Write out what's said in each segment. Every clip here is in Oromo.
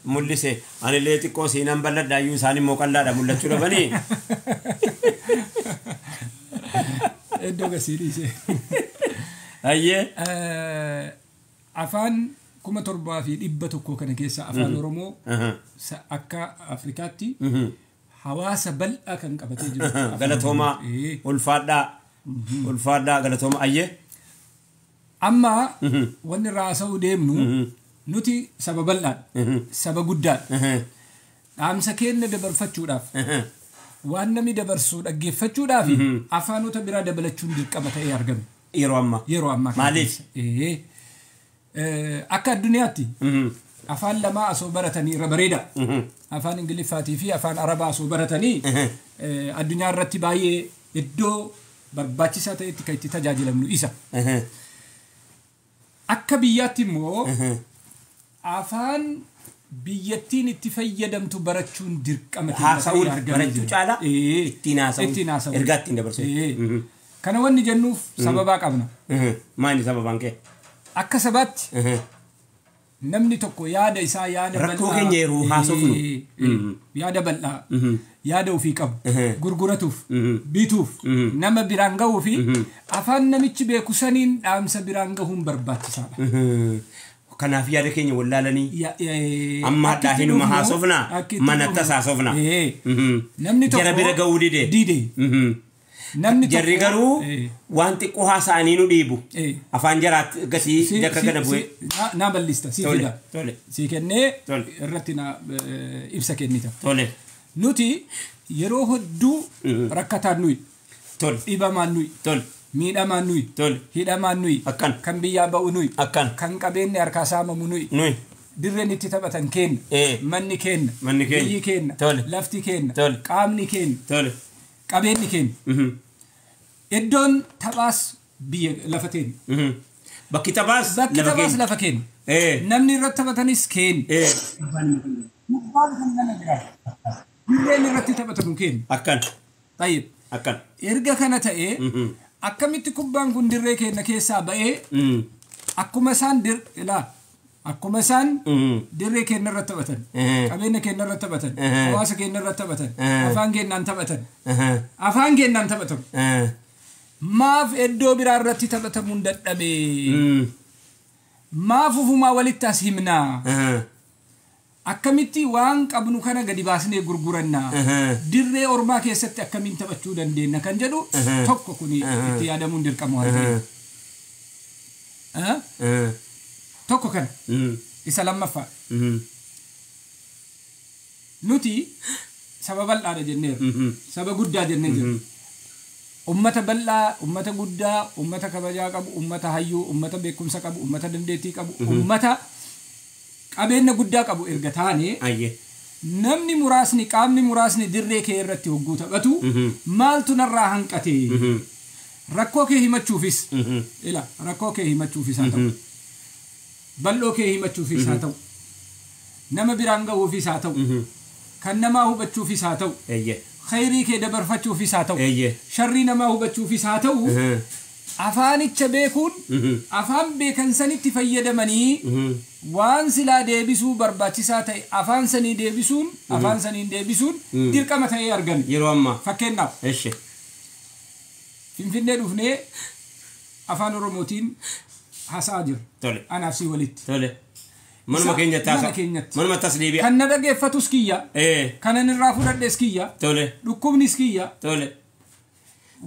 Mul'ise anillee xiqqoo seenaan bal'adha iyyuu isaan immoo qal'aadha mul'achuu dhabanii. Iddoo gasii dhiise. Ayyee. Afaan 7100 kana keessa afaan Oromoo akka Afrikaatti hawaasa bal'aa kan qabatee jiru. Galatoomaa, ulfaadhaa, ulfaadhaa, galatoomaa, ayyee. Amma wanni irraa haasa'uu deemnu, nuti saba bal'aadha. Saba guddaadha. Dhaamsa keenya dabarfachuudhaaf, waan namni dabarsu dhaggeeffachuudhaaf, afaanota biraa dabalachuun dirqama ta'ee argame. Yeroo ammaa. Yeroo ammaa kana Maaliif? keessa. Akka addunyaatti afaan lamaa osoo baratanii irra bareeda. Afaan Ingiliffaatii fi afaan Arabaa osoo baratanii addunyaa irratti baay'ee iddoo barbaachisaa ta'etti kan itti tajaajilamnu isa. Akka biyyaatti immoo afaan biyyattiin itti fayyadamtu barachuun dirqama keenya ta'ee Haasa'uun argamee barachuu jira. caalaa ittiin haasa'uun, Ittiin haasa'uun. Ergaa ittiin dabarsuun. Kana wanni jennuuf sababaa qabna. Maali sababaan kee? Akka sabaatti namni tokko yaada isaa, yaada Rakkoo bal'aa, keenya yeroo haasofnu. Yaada bal'aa, yaada ofii qabu gurguratuuf, bituuf, nama biraan gahuu fi afaan namichi beeku saniin dhaamsa biraan gahuun barbaachisaadha. Kanaaf yaada keenya wallaalanii amma Akka hadhaa itti hinuma dhufnu- haasofna, akka itti manattas dhufnu. haasofna. Namni tokko Jara bira gahuu dide. Dide. Namni Jarri tokko garuu waan xiqqoo haasa'anii nu dhiibu. Afaan jaraatti gasii jakka gada bu'ee. Na bal'ista, si Tole, fida. tole. Si kennee Tole. irratti na ibsa kennita. Tole. Nuti yeroo hedduu rakkataan nuyi, Tole. dhibamaan nuyi, Tole. miidhamaan nuyi, Tole. hidhamaan nuyi, Akkan. kan biyyaa ba'u nuyi, Akkan. kan qabeenyi harkaa saamamu nuyi, Nuyi. dirreen itti taphatan kenna, manni kenna, Manni keenya. biyyi kenna, Tole. lafti kenna, Tole. qaamni kenna, Tole. qabeenyi kenna. Iddoon taphaas biyya lafa teenya. Bakki taphaas Bakki lafa taphaas keenya. lafa keenya. Namni irratti taphatanis keenya. Dirreen irratti taphatamu keenya. Akkan. Tayyib. Akkan. Erga kana ta'ee, akkamitti kubbaan kun dirree keenya keessaa ba'ee akkuma isaan dir ilaa akkuma isaan dirree keenya irratti taphatan, qabeenya keenya irratti taphatan, hawaasa keenya irratti taphatan, afaan keenyaan taphatan, afaan keenyaan taphatamu, maaf iddoo biraa irratti taphatamuun dadhabe? Maaf ufumaa walitti as himnaa? Akkamitti waan qabnu kana gadi baasnee gurgurannaa? Dirree ormaa keessatti akkamiin taphachuu dandeenya kan jedhu tokko, kuni itti yaadamuun dirqama waan ta'eef. Tokko kana. Isa lammaffaa. Nuti saba bal'aadha jenneerra. Saba guddaa jennee jirra. Ummata bal'aa, ummata guddaa, ummata kabajaa qabu, ummata hayyuu, ummata beekumsa qabu, ummata dandeettii qabu, ummata qabeenya guddaa qabu erga taane, Ayyee. namni muraasni, qaamni muraasni dirree kee irratti hogguu taphatu maaltu narraa hanqate? Rakkoo kee himachuufis, ila rakkoo kee himachuufis haa ta'u, bal'oo kee himachuufis haa ta'u, nama biraan gahuufis haa ta'u, kan namaa hubachuufis haa ta'u, Eeyyee. khayrii kee dabarfachuufis haa ta'u, Eeyyee. sharrii namaa hubachuufis haa ta'u, afaanicha beekuun, afaan beekan sanitti fayyadamanii waan silaa deebisuu barbaachisaa ta'e afaan sanii deebisuun, afaan saniin deebisuun dirqama ta'ee argame. Yeroo ammaa. Fakkeenyaaf, Eshi. Finfinnee dhufnee afaan Oromootiin haasa'aa jirra. Tole. Anaaf si walitti. Tole. Manuma keenyatti Mana haasa. keenyatti. Manuma tas deebi'a. Kan na dhageeffatus kiyya. Kanan irraa fudhadhes kiyya. Tole. Dhukkubnis kiyya. Tole.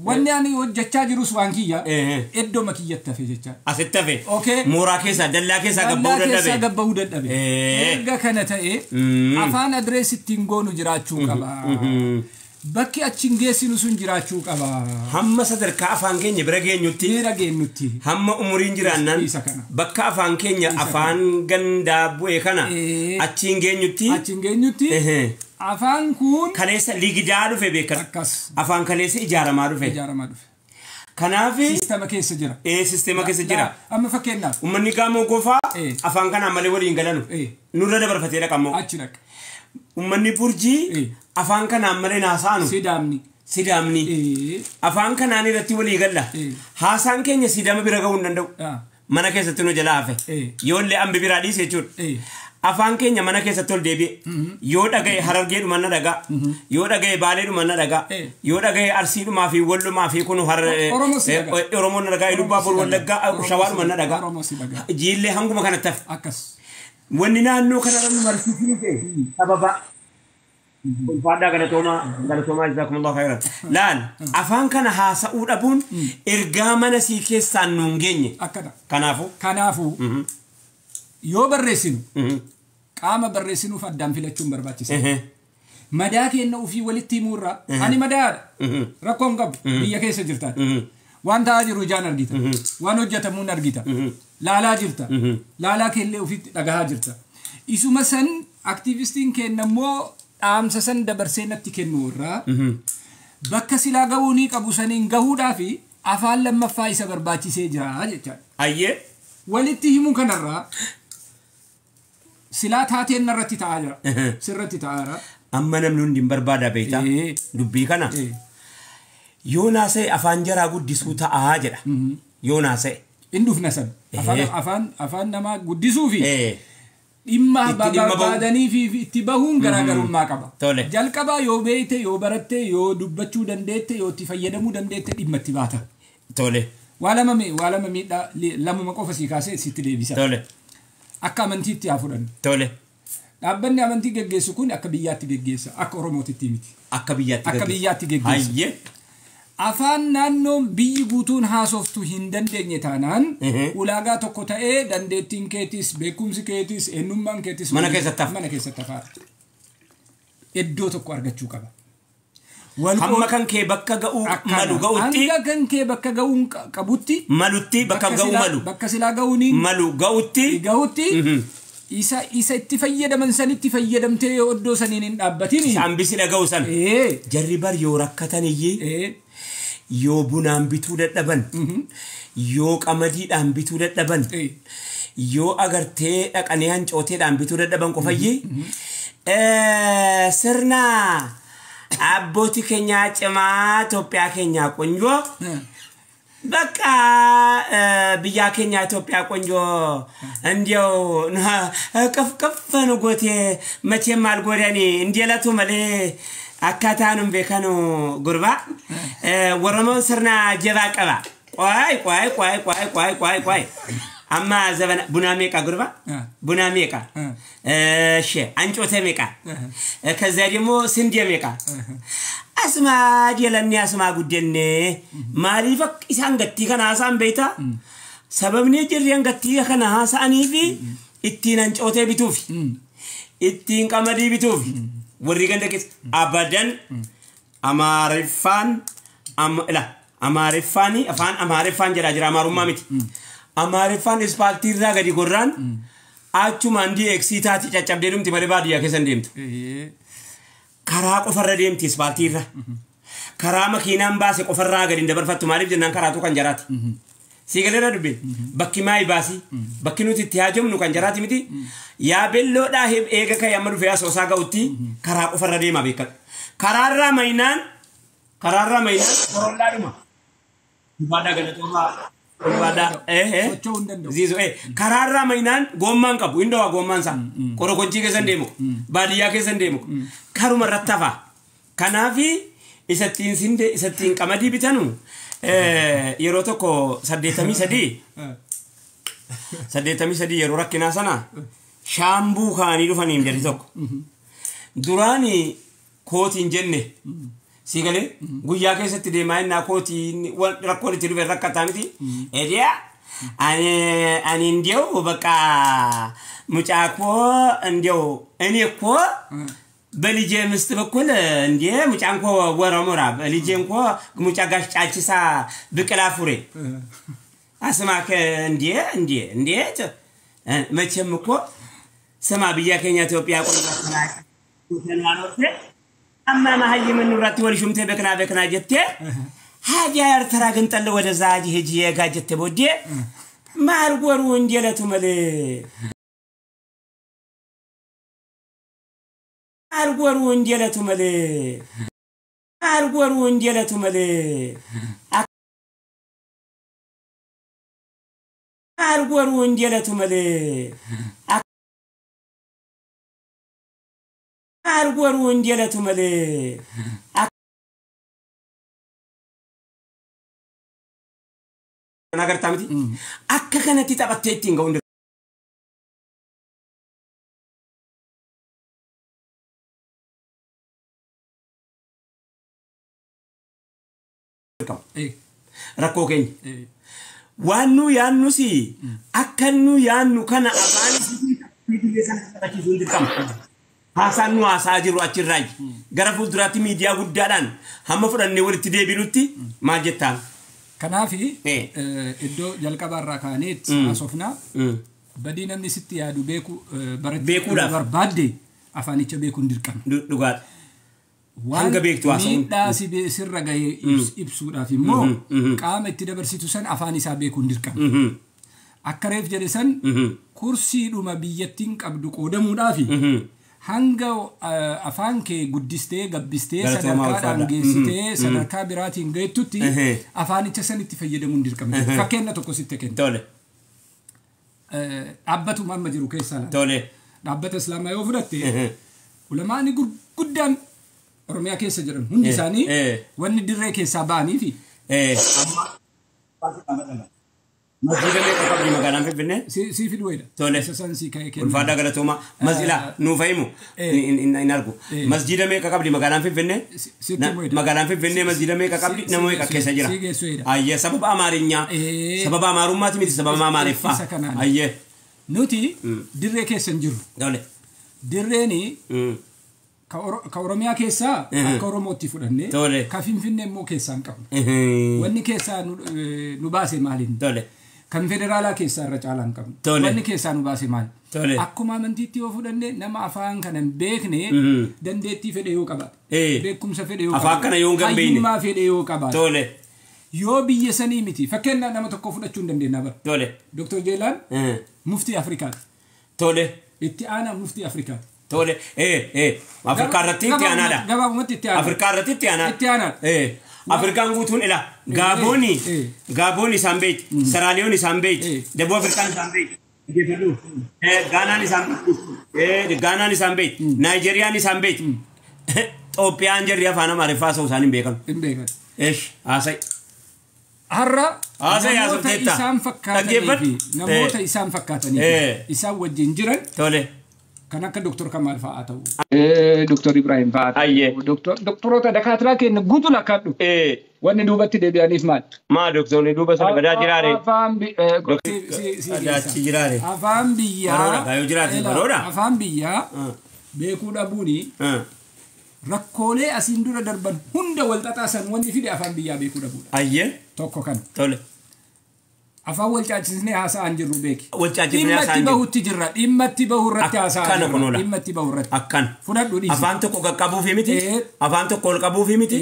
Wanni ani hojjechaa jirus waan kiyya. Iddooma kiyyatti hafe jecha. Asitti hafe. Okay. Mooraa keessaa, dallaa keessaa gabbahuu Dallaa keessaa dadhabe. gabbahuu dadhabe. Erga kana ta'e, afaan address ittiin goonu jiraachuu qaba. Bakki achi hin geessinu sun jiraachuu qaba. Hamma sadarkaa afaan keenya bira geenyutti. Bira geenyutti. Hamma umuriin jiraannaan Isa kana. bakka afaan keenya afaan gandaa bu'e kana achiin geenyutti. Achi hin geenyutti. Afaan kun Kaleessa ligidaa dhufe beekan. Akkas. Afaan kaleessa ijaaramaa dhufe. Ijaaramaa dhufe. Kanaaf Siistama keessa jira. Sisteema keessa jira. Amma fakkeenyaaf. Uummanni Gaamoo Gofaa afaan kanaan malee waliin galanu. Nurra dabarfatee dhaqammoo. Achi dhaqa. Uummanni Burjii afaan kanaan malee naasaanu. Sidaamni. Sidaamni. Afaan kanaan irratti walii galla. Haasaan keenya Sidaama bira gahuu hin danda'u. Mana keessatti nu jalaa hafe. Yoollee ambi biraa dhiise jechuudha. Afaan keenya mana keessatti ol deebi'e. Yoo dhaga'e Harargeedhuma na dhagaa. Yoo dhaga'e Baaleedhuma na dhagaa. Yoo dhaga'e Arsiidhumaa fi Wallumaa fi kun Oromoon na dhagaa. Ilubbaabor Wallaggaa Shawaadhuma na dhagaa. Jiillee hanguma kanatti hafe. Akkas. Wanni naannoo kanarra nu barsiisuu sababa. Ulfaadhaa galatoomaa galatoomaa jazaakumullahu khairan. Laal afaan kana haasa'uu dhabuun ergaa mana sii keessaan nuun geenye. Akkana. Kanaafuu. Yoo barreessinu qaama barreessinuuf addaan filachuun barbaachisaadha. Madaa keenya ofii walitti himuurraa ani madaadha. Rakkoon qabu biyya keessa jirtaan. Waan ta'aa jiru ijaan argita. Waan hojjetamuun argita. Laalaa jirta. Laalaa keellee ofiitti dhagahaa jirta. Isuma san aktiivistiin keenya immoo dhaamsa san dabarsee natti kennu irraa bakka silaa gahuu ni qabu saniin gahuudhaa fi afaan lammaffaa isa barbaachisee jira jechaadha. Ayyee. Walitti himuu kanarraa silaa taateen narratti ta'aa jira. Sirratti ta'aa jira. Amma namni hundi hin barbaada beektaa? Dubbii kana. Yoo naasa'e afaan jaraa guddisuu ta'aa jedha. Yoo naasa'e. Inni dhufna san. Afaan namaa guddisuu fi dhimma barbaadanii fi itti bahuun garaagarummaa qaba. Jalqabaa yoo beekte, yoo baratte, yoo dubbachuu dandeette, yoo itti fayyadamuu dandeette dhimma itti baata. Tole. Waa lama miidhaa lamuma qofa sii kaasee sitti deebisa. Tole. Akka amantiitti haa fudhannu. Tole. Dhaabbanni amantii geggeessu kun akka biyyaatti geggeessa. Akka Oromootitti miti. Akka biyyaatti geggeessa. Akka biyyaatti geggeessa. Hayyee. Afaan naannoon biyyi guutuun haasoftu hin dandeenye taanaan ulaagaa tokko ta'ee dandeettiin keetis, beekumsi keetis, eenyummaan keetis mana keessatti hafa. Mana keessatti hafa. Iddoo tokko argachuu qaba. Hamma kan kee bakka ga'uu malu ga'utti. Hanga kan kee bakka ga'uu qabutti. Malutti bakka ga'uu malu. Bakka silaa ga'uu ni. Malu ga'utti. Ga'utti. Isa itti fayyadaman sanitti fayyadamtee yoo iddoo saniin hin dhaabbatin. Isaan bisi dhaga'u san. Jarri bar yoo rakkatan iyyee. Yoo bunaan bituu dadhaban. Yoo qamadiidhaan bituu dadhaban. Yoo agartee dhaqanii hancooteedhaan bituu dadhaban qofayyee. Sirna abbootii keenyaa cimaa Itoophiyaa keenyaa ቆንጆ በቃ biyya keenya Itoophiyaa ቆንጆ እንዲያው ቅፍቅፍ ንጎቴ መቼም አልጎዳኒ እንዲለቱ መሌ አካታኑም ቤከኑ ጉርባ ወረሞን ስርና ጀባ ቀባ ቆይ ቆይ ቆይ ቆይ ቆይ ቆይ ቆይ አማ ዘበና ቡና ሜቃ ጉርባ ቡና ሜቃ እሺ አንጮተ ሜቃ ከዚያ ደግሞ ስንዴ ሜቃ አስማ ዲለኒ አስማ ጉደኔ ማሪፈክ ኢሳን ገቲ ከና አሳን ቤታ ሰበብኒ ጅሪን ገቲ ከና ሐሳኒ ፊ ኢቲን አንጮተ ቢቱፍ ኢቲን ቀመዲ ቢቱፍ ወሪ ገንደከስ አባደን አማሪፋን አምላ አማሪፋኒ አፋን አማሪፋን ጀራ ጀራ አማሩማ ሚቲ አማሪፋን ስፓልቲራ ገዲ ጎራን አቹማ እንዲ ኤክሲታት ጨጨብደዱምቲ መለባዲያ ከሰን ደምቱ karaa qofarra deemti ispaaltiirra. Karaa makiinaan baase qofarraa gadi dabarfattu maaliif jennaan karaatu kan jaraati. Sii galeera dubbiin bakki maayi baasii bakki nuti itti haajomnu kan jaraati miti yaabelloodhaa eega ka'e amma dhufee asoosaa ga'utti karaa qofarra deemaa beekadha. Karaarraa maynaan korollaadhuma. Ulfaadhaa galatoomaa ulfaadhaa ziizoo karaarraa maynaan goommaan qabu hin dhawaa goommaan isaa qorokonchii keessan deemu baadiyyaa keessan deemu karuma irratti hafa. Kanaafi isattiin sinde isattiin qamadii bitanu yeroo tokko 83 yeroo rakkinaa sana shaambuu kaanii dhufaniin jarri tokko duraani kootiin jenne sii galee guyyaa keessatti deemaa innaa kootiin rakkoon itti dhufe rakkataa miti ediyaa ani እንዲያው በቃ ሙጫ እኮ እንዲያው እኔ እኮ በልጄ ምስት በኩል እንዴ ሙጫ እንኮ ወረሞራ በልጄ እንኮ ሙጫ ጋሽ ጫልቺሳ ብቅላ ፉሬ አስማከ እንዴ እንዴ እንዴ መቼም እኮ ስማ ብያ ከኛ ኢትዮጵያ ቆንጆ አማ ማህይም ኑራት ወልሹምቴ በክና በክና ጀቴ ሀጃ ኤርትራ ግን ጠለ ወደዛ ሄጂ የጋጀቴ ቦዴ ማርጎሩ እንዲለቱ መለ ማርጎሩ እንዲለቱ መለ ማርጎሩ እንዲለቱ መለ ማርጎሩ እንዲለቱ መለ Maal warri wangeelatu malee. Agartaa miti? Akka kanatti taphattee ittiin ga'uun dirqama. Rakkoo keenya. Waan nu yaannus akka nu yaannu kana afaan taphachiisuun dirqama. Haasaan nu haasaa jirru achirraayi. Gara fuulduraatti miidiyaa guddaadhaan hamma fudhannee walitti deebinutti maal jettaan? Kanaaf iddoo jalqabaarraa kaaneet haasofnaa badii namni sitti yaadu beeku beekuudhaaf barbaadde afaanicha beekuun dirqama. Dhugaadha. Hanga beektu haasa'uun. Miidhaa sirra gahee ibsuudhaaf immoo qaama itti dabarsitu san afaan isaa beekuun dirqama. Akka reef jedhe san kursiidhuma biyyattiin qabdu qoodamuudhaafi hanga afaan kee guddistee gabbistee sadarkaadhaan geessitee sadarkaa biraatiin geettutti afaanicha san itti fayyadamuun dirqama. Fakkeenya tokko sitti kenna. Tole. Dhaabbatuma amma jiru keessaa laata. Tole. Dhaabbata Islaamaa yoo fudhatte ulamaani gurguddaan Oromiyaa keessa jiran hundi isaanii wanni dirree keessaa ba'aniifi. Masjiida meeqa qabdi magaalaan Finfinnee? Sii fiduudha. Tole. Isa san sii ka'ee kenna. Ulfaadhaa galatoomaa. Masjida nuuf himu hin argu. Masjiida meeqa qabdi magaalaan Finfinnee? Magaalaan Finfinnee masjiida meeqa qabdi? Nama meeqa keessa jira? Sii geessuudha. Ayyee sababa Amaarinyaa. Sababa Amaarummaati miti sababa Amaariffaa. Isa kanaan. Ayyee. Nuti dirree keessa hin jirru. Tole. Dirreeni ka Oromiyaa keessaa akka Oromootti fudhanne ka Finfinnee immoo keessaa hin qabnu. Wanni keessaa nu baase maaliin? Tole. Kan federaalaa keessaa irra caalaa hin qabnu. Wanni keessaa nu baase maali? Akkuma amantiitti yoo fudhanne nama afaan kana hin beekne dandeettii fedhe yoo qabaate. Beekumsa fedhe yoo qabaate. Afaan kana yoo hin beekne. Hayyummaa fedhe yoo qabaate. Tole. Yoo biyya sanii miti fakkeenyaaf nama tokko fudhachuu hin dandeenya bara. Tole. Dr. Jeelaan muftii Afrikaati. Tole. Itti aanaa muftii Afrikaati. Tole. Afrikaa irratti itti aanaadha. Gabaabumatti itti aanaadha. Afrikaa irratti itti aanaadha. Itti aanaadha. Afrikaan guutuun ila Gaabooni isaan beekti, Seraaliyoon isaan beekti, Deboo Afrikaan isaan beekti, Gaanaan isaan beekti, Naayijeeriyaan isaan beekti, Xoophiyaan jarri afaan Amaariffaa haasa'uu isaan hin beekan. Hin beekan. Eesh haasa'i. Har'a namoota isaan fakkaatanii fi namoota isaan fakkaatanii isaan wajjin jiran. Tole. Kan akka Dr. Kamal fa'aa ta'u. Dr. Ibrahim fa'aa ta'u. Doktoroota dakaatiraa keenya guutuu lakkaadhu. Wanni duubatti deebi'aniif maal? Maa doktorni duuba sana badaa jiraare? Afaan biyyaa. Afaan biyyaa beekuu dhabuuni rakkoolee asiin dura darban hunda wal xaxaasan wanni fide afaan biyyaa beekuu dhabuudha. Ayyee. Tokko kana. Tole. Afaan wal caachisnee haasa'aan jirru beeki. Wal caachisnee haasa'aan jirru. Dhimma itti bahutti jirra. Dhimma itti bahu irratti haasa'aa jirra. Dhimma itti bahu irratti. Akkana. Fudhadhu dhiisi. Afaan tokko qaqqabuufi miti. Afaan tokko ol qabuufi miti.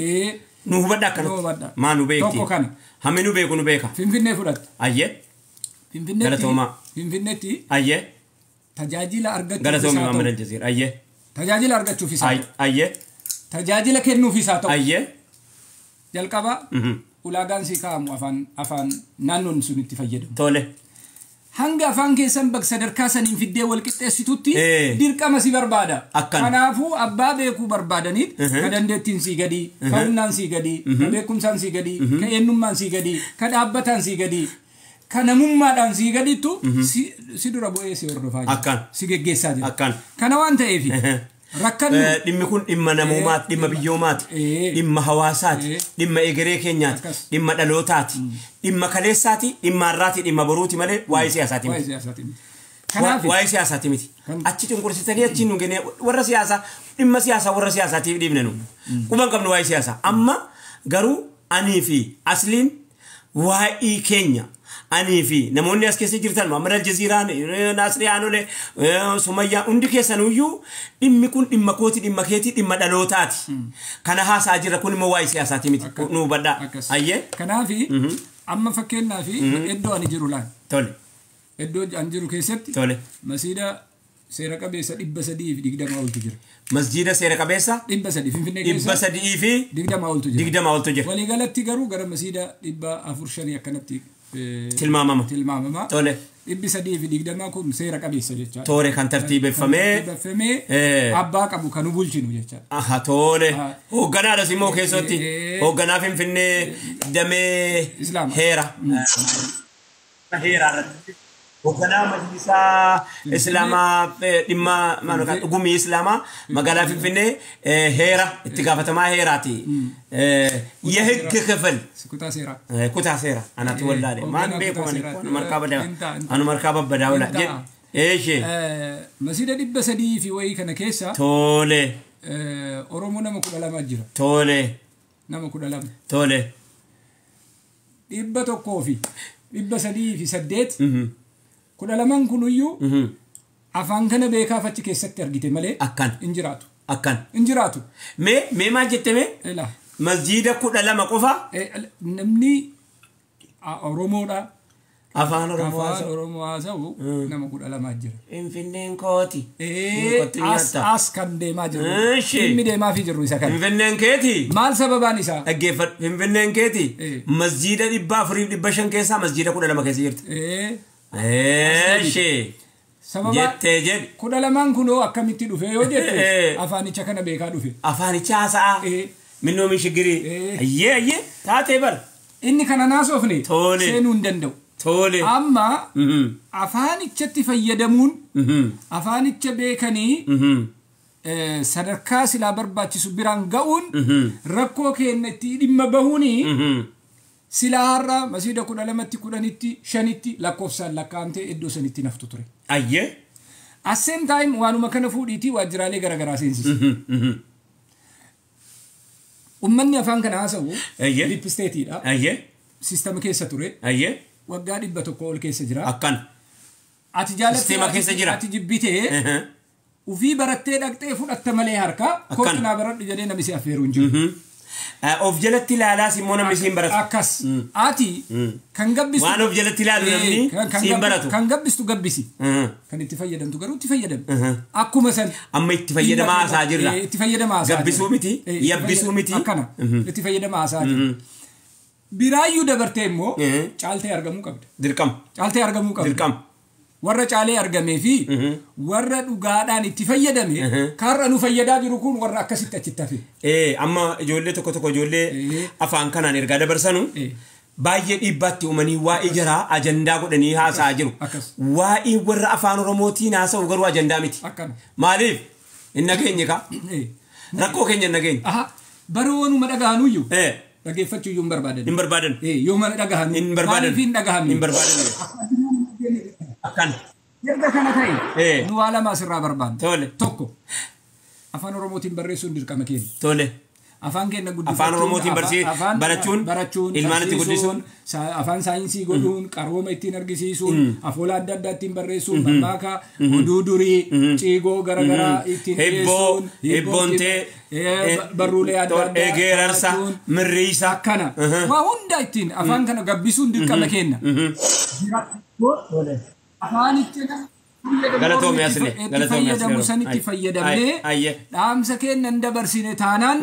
Nu hubadha akkanatti. Maa nu beekti. Tokko kana. Hammi nu beeku nu beeka. Finfinnee fudhatte. Ayyee. Finfinneetti. Galatoomaa. Finfinneetti. Ayyee. Tajaajila argachuuf. Galatoomii Maammed Aljazeera. Ayyee. Tajaajila argachuuf isaa ta'u. Ayyee. Tajaajila kennuuf isaa ta'u. Ayyee. Jalqaba. Ulaagaan si kaa'amu afaan naannoon sun itti fayyadamu. Tole. Hanga afaan keessan bakka sadarkaa saniin fiddee wal qixxeessitutti dirqama si barbaada. Kanaafuu abbaa beekuu barbaadaniit ka dandeettiin sii gadii, ka humnaan sii gadii, ka beekumsaan sii gadii, ka eenyummaan sii gadii, ka dhaabbataan sii gadii, ka namummaadhaan sii gadiittu si dura bu'ee si hordofaa jira. Si geggeessaa jira. Kana waan ta'eef rakkannu dhimmi kun dhimma namoomaati, dhimma biyyoomaati, dhimma hawaasaati, dhimma egeree keenyaati, dhimma dhalootaati, dhimma kaleessaati, dhimma har'aati, dhimma boruuti malee waa'ee siyaasaati miti. Waa'ee siyaasaati miti. Achi cunqursitanii achi nu genne warra siyaasaa dhimma siyaasaa warra siyaasaatiif dhiibne nu. Quban qabnu waa'ee siyaasaa. Amma garuu anii fi asliin waa'ee keenya. Anii fi namoonni as keessa jirtan Maammed Aljazeeraan, Naasriyaanolee, Sumayyaa hundi keessanuyyuu dhimmi kun dhimma kooti, dhimma keetii, dhimma dhalootaati. Kana haasaa jirra kun immoo waa'ee siyaasaati miti. Nu hubadhaa. Ayyee. Kanaafi amma fakkeenyaaf iddoo ani jiru laal. Tole. Iddoo ani jiru keessatti. Tole. Masiida seera qabeessa 320 oltu jira. Masjiida seera qabeessa 300 Finfinnee keessa 320 oltu jira. 20 oltu jira. Waliigalatti garuu gara masiida 405 akkanatti tilmaamama. Tilmaamama. Tole. 320 kun seera qabeessa jechaadha. Tole kan tartiibeffamee. Abbaa qabu kan nu bulchinu jechaadha. Aha tole. Hoogganaadhas immoo keessatti. Hoogganaa Finfinnee damee heera. Heeraa irratti. Hoogganaa majlisaa Islaamaa dhimma gumii Islaamaa magaalaa Finfinnee heera itti gaafatamaa heeraati. የህግ ክፍል ኩታ ሴራ አናት ወላደ ማን ቤኮ ማን መርካ በዳ አኑ መርካ በዳ ወላ እሺ masjida 300 fi wayii kana keessa tole Oromoo nama 12 jira tole nama 12 tole 100 fi 308 12 kunuyyuu afaan kana beekaaf achi keessatti argite malee akkan injiraatu akkan injiraatu mee mee maal jette mee masjida 12 qofa namni Oromoodha afaan Oromoo haasa'u nama 12 jira. Finfinneen kooti. As kan deemaa jiru. Dhimmi deemaa fi jirru isa kana. Finfinneen keeti. Maal sababaan isaa? Dhaggeeffadhu. Finfinneen keeti. Masjida 400 500 keessaa masjida 12 keessa jirti. Eeshi. Jettee jedhi. 12 kunoo akkamitti dhufe yoo jette afaanicha kana beekaa dhufe. Afaanicha haasa'a. Minnoo mishigirii. Ayyee ayyee taatee bara. Inni kana naasofne seenuu hin danda'u. Tole. Amma afaanichatti fayyadamuun afaanicha beekanii sadarkaa silaa barbaachisu biraan ga'uun rakkoo keenya itti dhimma bahuuni silaa har'a masjida 12tti 10tti 5tti lakkoofsaan lakkaa'amtee iddoo sanitti naftu ture. Ayyee. At same time waanuma kana fuudhiitii waajjiraalee garaagaraa seensisa. Uummanni afaan kana haasa'u diippisteetiidha. Ayyee. Siistama keessa ture. Ayyee. Waggaa 100 ol keessa jira. Akkan. Ati jaalattee Sisteema keessa jira. Ati jibbitee ufii barattee dhaqxee fudhatta malee harkaa kootu naa baradhu jedhee namni si affeeru hin jiru. Of jalatti ilaalaas immoo namni siin baratu. Akkas. Ati kan gabbistu. Waan of jalatti ilaalu namni siin baratu. Kan gabbistu gabbisi. Kan itti fayyadamtu garuu itti fayyadami. Akkuma san. Amma itti fayyadamaa haasaa jirra. Itti fayyadamaa haasaa jirra. Gabbisuu miti. Yabbisuu miti. Akkana. Itti fayyadamaa haasaa jirra. Biraayyuu dabartee immoo caaltee argamuu qabda. Dirqama. Caaltee argamuu qabda. Dirqama. Warra caalee argamee fi warra dhugaadhaan itti fayyadame karra nu fayyadaa jiru kun warra akkasitti achitti hafe. Amma ijoollee tokko tokko ijoollee afaan kanaan ergaa dabarsanu baay'ee dhiibbaatti uumanii waa'ee jaraa ajandaa godhanii haasa'aa jiru. Waa'ee warra afaan Oromootiin haasa'u garuu ajandaa miti. Maaliif? Hin nageenye kaa? Rakkoo keenya hin nageenye. Baroonuma dhaga'anuyyuu. Dhaggeeffachuu iyyuu hin barbaadan. Hin barbaadan. Yoo mana dhagahan. Hin barbaadan. Maaliif hin dhagahamne? Hin barbaadan. Akkan. Erga kana ta'e. Nu waa lama asirraa barbaanna. Tole. Tokko. Afaan Oromootiin barreessuun dirqama keenya. Tole. Afaan keenya guddifachuun. Afaan Oromootiin barachuun. Ilmaan itti guddisuun. Afaan saayinsii godhuun qarooma ittiin argisiisuun afoola adda addaa ittiin barreessuun mammaaka oduu durii ciigoo garaagaraa ittiin dhiyeessuun. Hibboontee. Barruulee adda addaa. Egeerarsa. Mirriisa. Akkana. Waa hunda ittiin afaan kana gabbisuun dirqama keenya. Afaanicha Galatoomii asli. Fayyadamu sanitti fayyadamnee dhaamsa keenya hin dabarsine taanaan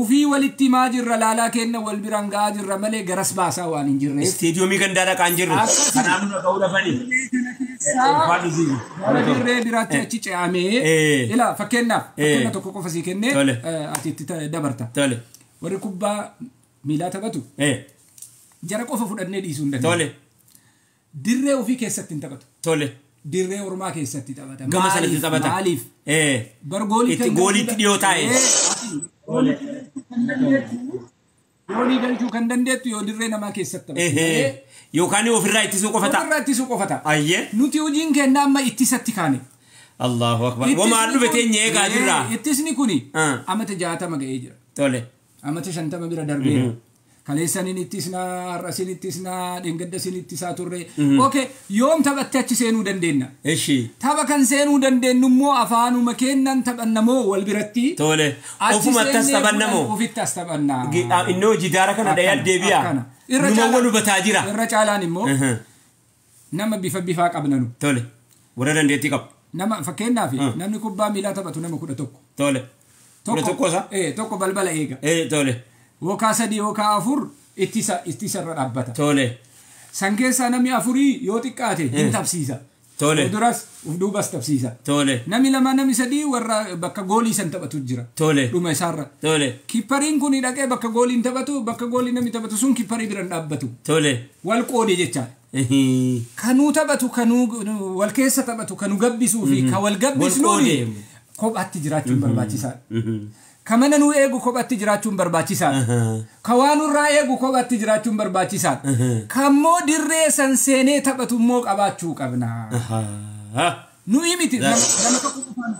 ufii walitti himaa jirra laalaa keenya wal biraan ga'aa jirra malee garas baasaa waan hin jirreef. Istiidiyoomii gandaa dhaqaa hin jirru. Kanaaf nu dhaqa'uu dafanii. Gara dirree biraatti achi ce'amee ilaa fakkeenyaaf fakkeenya tokko qofa sii kennee ati itti dabarta. Warri kubbaa miilaa taphatu jara qofa fudhannee dhiisuu hin dandeenye. Dirree ofii keessatti hin taphatu. Dirree ormaa keessatti taphata. Gama sanatti taphata. Maaliif? Bar goolii gooliitti dhiyoo taa'e. Goolii galchuu kan dandeettu yoo dirree namaa keessatti taphate. Yookaan ofirraa ittisuu qofa ta'a. Ofirraa ittisuu qofa ta'a. Ayyee. Nuti hojiin keenya amma ittisatti kaane. Allahu akbar. Wamaan dhufe teenye eegaa jirra. Ittisni kuni amata 60 ga'ee jira. Tole. Amata 50 bira darbeera. Kaleessaniin ittisnaa, har'asiin ittisnaa, dheengaddasiin ittisaa turre. Okay, yoom taphatte achi seenuu dandeenya? Eshi. Tapha kan seenuu dandeenyu immoo afaanuma kennan taphannamoo wal biratti. Tole. Ofuma tas taphannamoo? Ofitti as taphannaa. Innoo jidaara kana dhayaa deebi'a. Numa wal hubataa jira. Irra caalaan immoo nama bifa bifaa qabnanu. Tole. Warra dandeettii qabu. Nama fakkeenyaaf namni kubbaa miilaa taphatu nama 11. Tole. 11 isa? Tokko balbala eega. Tole. Yookaan 3 yookaan 4 ittisa irra dhaabbata. Tole. San keessaa namni afurii yoo xiqqaate hin tabsiisa. Tole. Of duras of duubas tabsiisa. Tole. Namni lama, namni sadii warra bakka goolii san taphatu jira. Tole. Dhuma isaarra. Tole. Kiippariin kun dhaqee bakka gooliin taphatu, bakka goolii namni taphatu sun kiipparii bira hin dhaabbatu. Tole. Wal qoode jechaadha. Kanuu taphatu, kanuu wal keessa taphatu, kanuu gabbisuu fi ka wal gabbisnuuni qoodee. Kophaatti jiraachuun barbaachisaadha. Ka mana nuu eegu kophaatti jiraachuun barbaachisaadha. Ka waan nurraa eegu kophaatti jiraachuun barbaachisaadha. Kammoo dirree san seenee taphatu immoo qabaachuu qabna. Nuyi miti nama tokko qofaan.